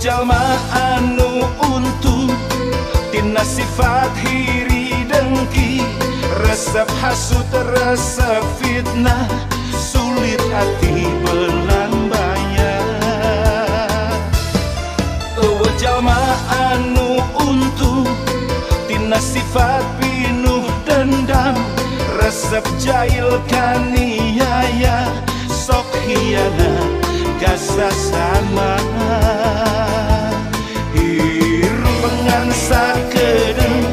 Jalma anu untung tina sifat hiri dengki, resep hasut resep fitnah, sulit hati belambaya. Eueuh jalma anu untung tina sifat pinuh dendam, resep jail kaniaya, sok hianat kasasama. Hirup sakedeung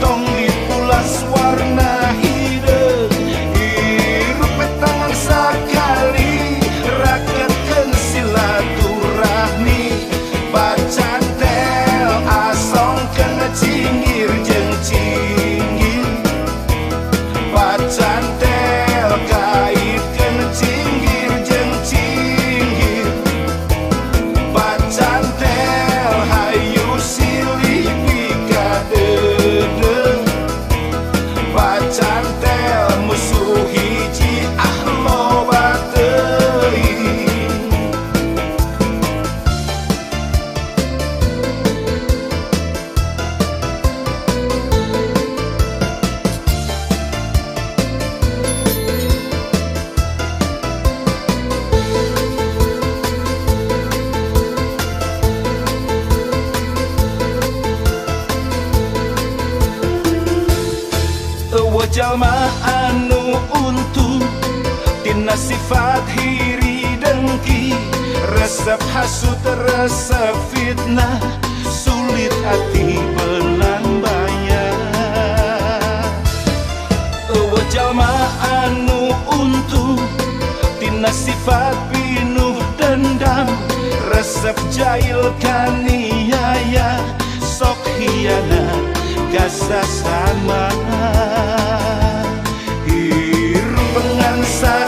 tong dipulas warna hideung, hirup tangan sakali raketkeun silaturahmi, pacantel asongkeun cingir jeung cinggir, pacantel kaitkeun cinggir jeung cinggir, pacantel hayu silih pikadeudeuh, pacantel musuh hiji ah loba teuing. Eueuh jalma anu untung tina sifat hiri dengki, resep hasut resep fitnah, sulit hati belambaya. Eueuh jalma anu untung tina sifat pinuh dendam, resep jail kaniaya, sok hianat kasasama. Hirup sakedeung